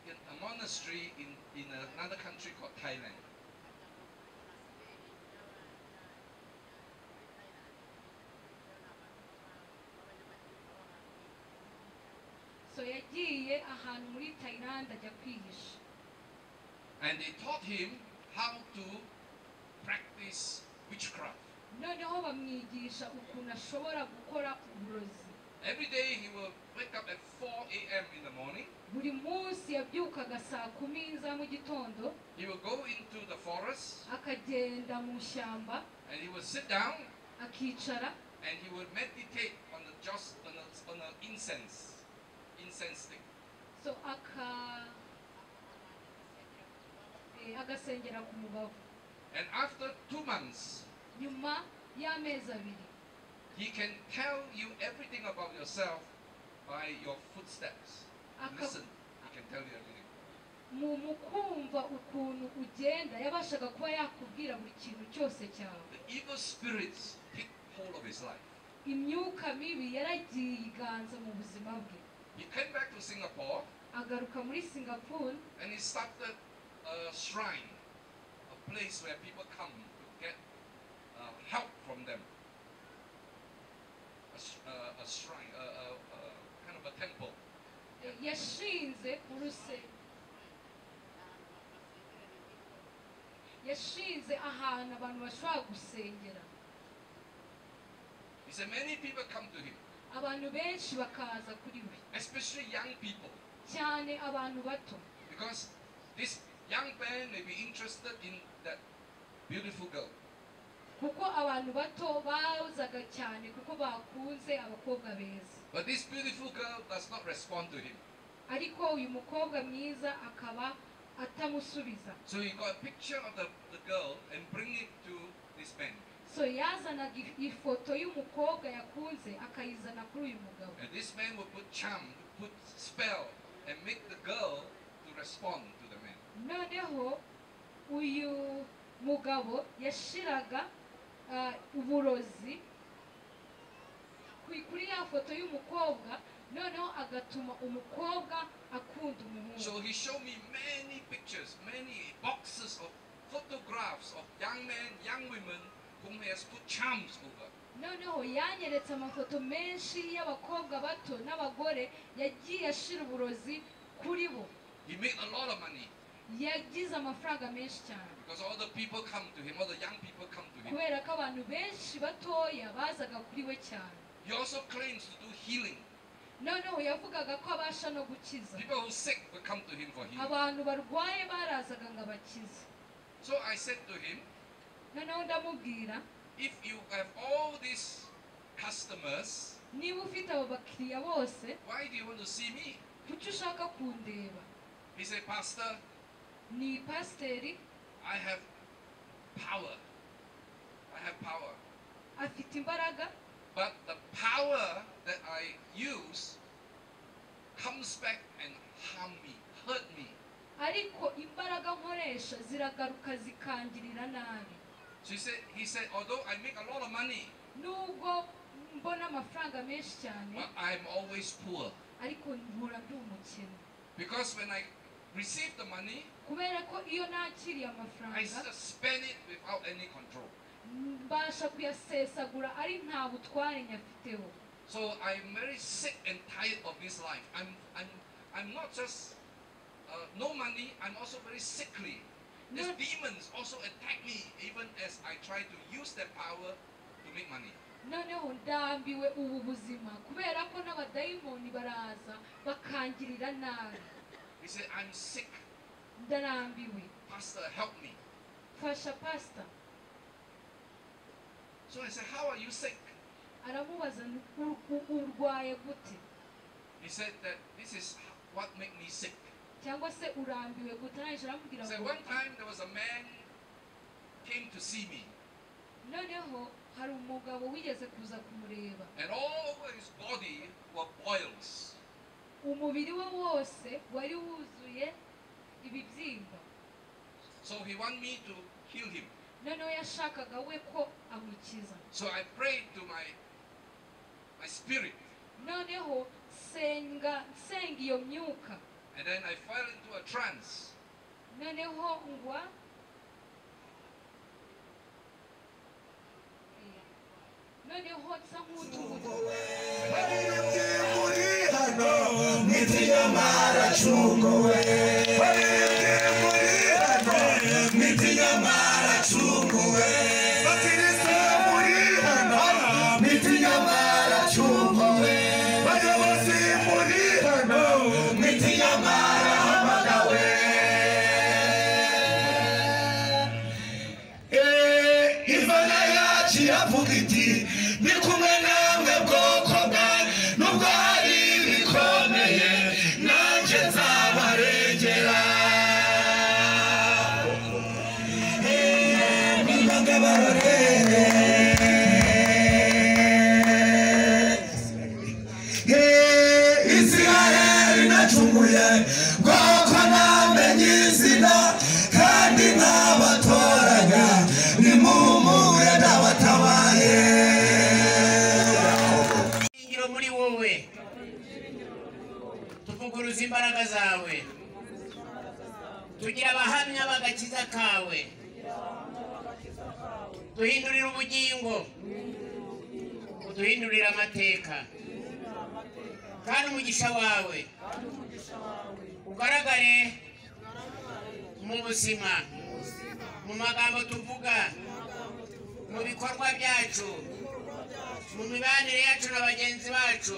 in a monastery in another country called Thailand. So yagiye ahantu muri Thailand ajya kwihisha. And they taught him how to practice witchcraft. Noneho bamwigisha ukuntu ashobora gukora uburozi. Every day he will wake up at 4 a.m. in the morning. Buri munsi yabyukaga saa kumi za mu gitondo. He will go into the forest. Akagenda mu ishyamba. And he will sit down. Akicara. And he will meditate on the just on the incense stick. So agasengera ku mubavu. And after 2 months, nyuma y'amezi abiri, he can tell you everything about yourself by your footsteps. Listen, he can tell you everything. Mu kumva ukuntu ugenda yabashaga kuba yakubwira buri kintu cyose cyawe. The evil spirits take hold of his life. Imyuka mibi yaragiye iganza mu buzima bwe. He came back to Singapore. Agaruka muri Singapore. And he started a shrine, a place where people come to get help from them. A shrine, kind of a temple. Yashinze yashinze ahantu abantu bashobora gusengera. He said many people come to him. Abantu benshi bakaza kuri we. Especially young people. Cyane abantu bato. Because this young man may be interested in that beautiful girl. Kuko abantu bato bazaga cyane kuko bakunze abakobwa beza. But this beautiful girl does not respond to him. Ariko uyu mukobwa mwiza akaba atamusubiza. So he got a picture of the girl and bring it to this man. So yazanaga ifoto y'umukobwa yakunze akayizana kuri uyu mugabo. And this man would put charm, put spell, and make the girl to respond to the man. Noneho uyu mugabo yashiraga uburozi kuri ya foto y'umukobwa, noneho agatuma umukobwa akunda umuhungu. So he showed me many pictures, many boxes of photographs of young men, young women whom he has put charms over. Noneho yanyeretse amafoto menshi y'abakobwa bato n'abagore yagiye ashira uburozi kuri bo. He made a lot of money. Yagize amafaranga menshi cyane. Because all the people come to him, all the young people come to him. Kubera ko abantu benshi batoya bazaga kuri we cyane. He also claims to do healing. Noneho yavugaga ko abasha no gukiza. People who sick will come to him for healing. Abantu barwaye barazaga ngo abakize. So I said to him, noneho ndamubwira, if you have all these customers, niba ufite abo bakiriya bose, why do you want to see me? Kuki ushaka kundeba? He said, Pastor, ni pasiteri, I have power. I have power. Afite imbaraga. But the power that I use comes back and harm me, hurt me. Ariko imbaraga nkoresha ziragaruka zikangirira nabi. So he said, although I make a lot of money, nubwo mbona amafaranga menshi cyane, but I'm always poor. Ariko mpora ndi umukene. Because when I receive the money, kubera ko iyo nakiriye amafaranga, I just spend it without any control. Mbasha kuyasesagura ari nta butware nyafiteho. So I'm very sick and tired of this life. I'm not just no money, I'm also very sickly. These demons also attack me even as I try to use that power to make money. Noneho ndambiwe ubu buzima kubera ko n'abadayimoni baraza bakangirira nabi. He said, I'm sick. Ndarambiwe. Pastor, help me. Fasha pastor. So I said, how are you sick? Aramubaza urwaye gute? He said that this is what made me sick. Cyangwa se urambiwe gute? Arangije aramubwira ngo one time there was a man came to see me. Noneho hari umugabo wigeze kuza kumureba. And all over his body were boils. Umubiri we wose wari wuzuye ibibyimba. So he wanted me to heal him. Noneho yashakaga we ko amukiza. So I prayed to my spirit. Noneho senga iyo myuka. And then I fell into a trance. Noneho ngwa noneho nsa nk'utubuto. Bakristo muri yacu iravuga iti ndi kumwe namwe bwoko bwanjye nubwo hari ibikomeye nanjye nzabarengera. Israheli nacunguye bwoko namenye izina kandi nkabatoranya nimuhumure ndabatabaye. Ingiro muri wowe tuvuguruza imbaraga zawe, tugira abahamya b'agakiza kawe, duhindurira ubugingo, uduhindurira amateka, kandi umugisha wawe ugaragare mu buzima, mu magambo tuvuga, mu bikorwa byacu, mu mibanire yacu na bagenzi bacu,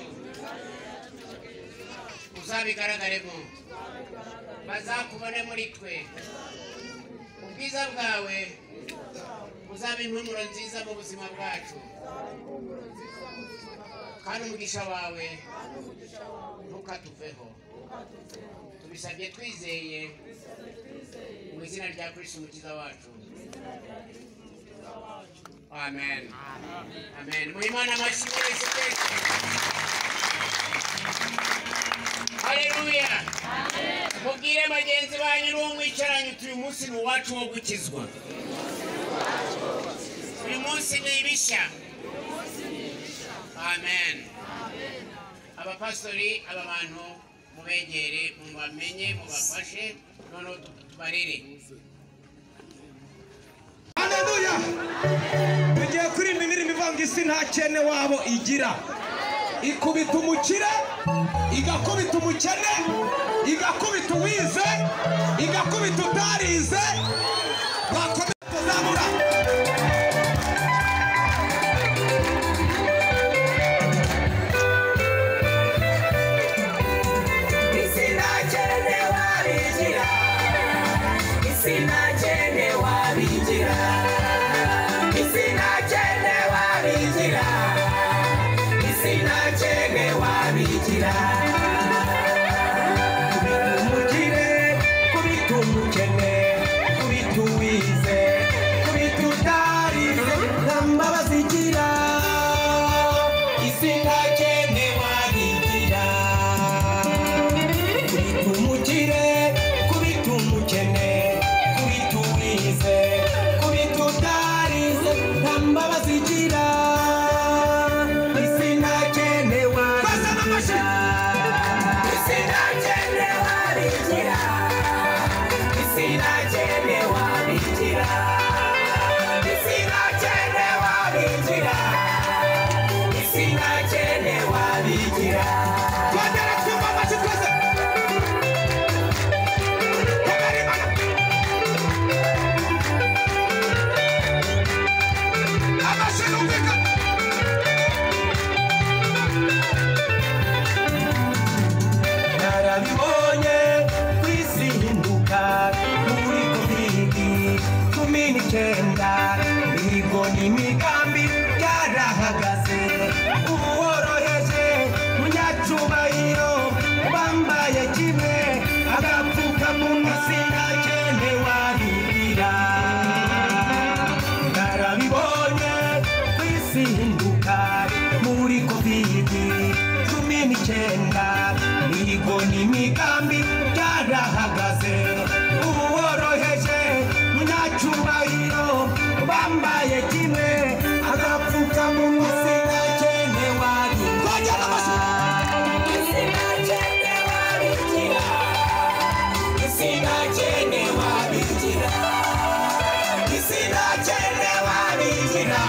uzabigaragaremo, bazakubone muri twe. Ubwiza bwawe buzaba impumuro nziza mu buzima bwacu, kandi umugisha wawe ntukatuveho. Tubisabye twizeye mu izina rya Kristo Umukiza wacu, amen. Amen. Muhe Imana amashyi mwese twese. Haleluya. Mubwire bagenzi banyu n'uwo mwicaranye uti uyu munsi ni uwacu wo gukizwa, uyu munsi ni ibishya. Amen. Abapastori, aba bantu mubegere, mubamenye, mubafashe, noneho tubarere. Haleluya. Tugiye kuririmba indirimbo ivuga isi nta kene wabo igira, ikubita umukire, igakubita umukene, igakubita uwize, igakubita utarize. Bakomeza kuzamura. Isi nta kene wabigira, isi nta kene wabigira, isi nta kene wabigira, isi nta kene wabigira. Kubita umukire, kubita umukene, kubita uwize, kubita utarize, nta mbabazi igira, isi nta kene wabigira. Kubita umukire, kubita umukene, kubita uwize, kubita utarize, nta mbabazi igira, isi nta kene wabigira. Isi nta kene wabigira, isi nta kene wabigira, isi nta kene wabigira, isi nta kene wabigira. Twongere twumve amashyi twese. Komera Imana. Amashyi yumvikane. Narabibonye ku isi hinduka muri COVID-19, imihigo n'imigambi byarahagaze, ubu woroheje munyacyubahiro bambaye kimwe agapfukamunwa, sinakene wabigira. Narabibonye ku isi hinduka muri COVID-19, imihigo n'imigambi byarahagaze, ubu woroheje munyacyubahiro bambaye kimwe agapfukamunwa, sinakene wabigira. Twongere amashyi. Sinakene wabigira, sinakene wabigira, sinakene wabigira,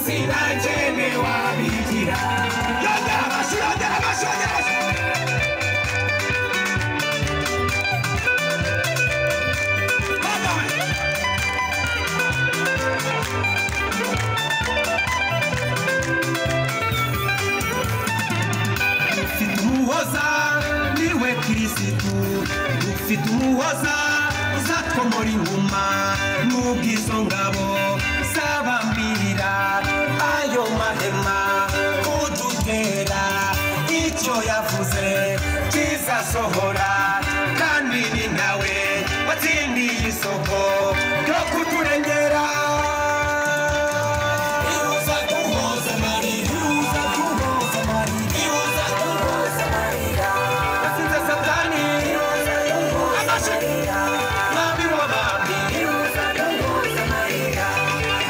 sinakene wabigira. Yongera amashyi, yongera amashyi, yongera amashyi. Mama we. Ufite umuhoza niwe Kirisitu, ufite umuhoza uzatwomora inguma n'ubw'izo ngabo z'abami. bizasohora kandi ni nawe watsindiye isoko ryo kuturengera. Ihuza duhoza amarira, ihuza duhoza amarira, ihuza duhoza amarira. Yatsinze Satani, ihuza duhoza amarira, Mwami w'abami, ihuza duhoza amarira.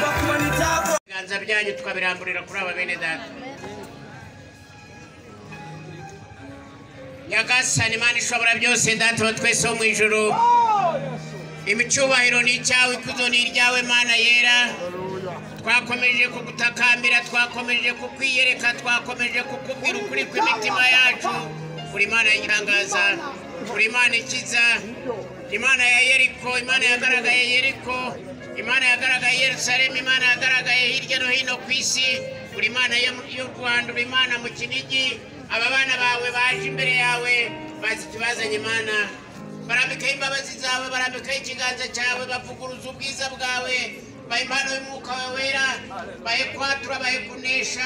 Bakubona ibyago. Ibiganza byanyu tukabiramburira kuri aba bene data. Nyagasani Imana ishobora byose, Data wa twese wo mu ijuru, imicyubahiro ni icyawe, ikuzo ni iryawe, Mana yera. Twakomeje kugutakambira, twakomeje kukwiyereka, twakomeje kukubwira ukuri kw'imitima yacu. Uri Imana y'igitangaza, uri Imana ikiza, Imana ya Yeriko, Imana yagaragaye Yeriko, Imana yagaragaye Yerusalemu, Imana yagaragaye hirya no hino ku isi. Uri Imana y'u Rwanda, uri Imana mu Kinigi. Aba bana bawe baje imbere yawe bazi ikibazanye, Imana. Barambikaho imbabazi zawe, barambikaho ikiganza cyawe, bavuguruza ubwiza bwawe, baha impano y'umwuka wawe wera, bahe kwatura, bahe kunesha.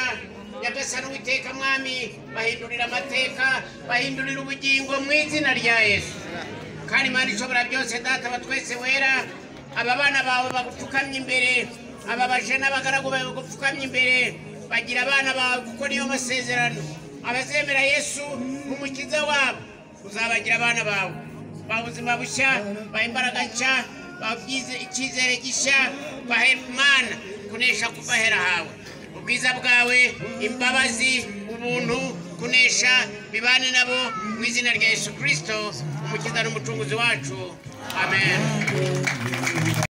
Nyagasani Uwiteka Mwami, bahindurira amateka, bahindurira ubugingo mu izina rya Yesu. Kandi Imana ishobora byose, Data wa twese wera, aba bana bawe bagupfukamye imbere, aba baje n'abagaragu bawe bagupfukamye imbere, bagira abana bawe kuko niyo masezerano. Abazemera Yesu nk'umukiza wabo, uzabagira abana bawe, baha ubuzima bushya, baha imbaraga nshya, baha icyizere gishya, baha Imana kunesha kuva ahera hawe. Ubwiza bwawe, imbabazi, ubuntu, kunesha bibane nabo mu izina rya Yesu Kristo, umukiza n'umucunguzi wacu. Amen.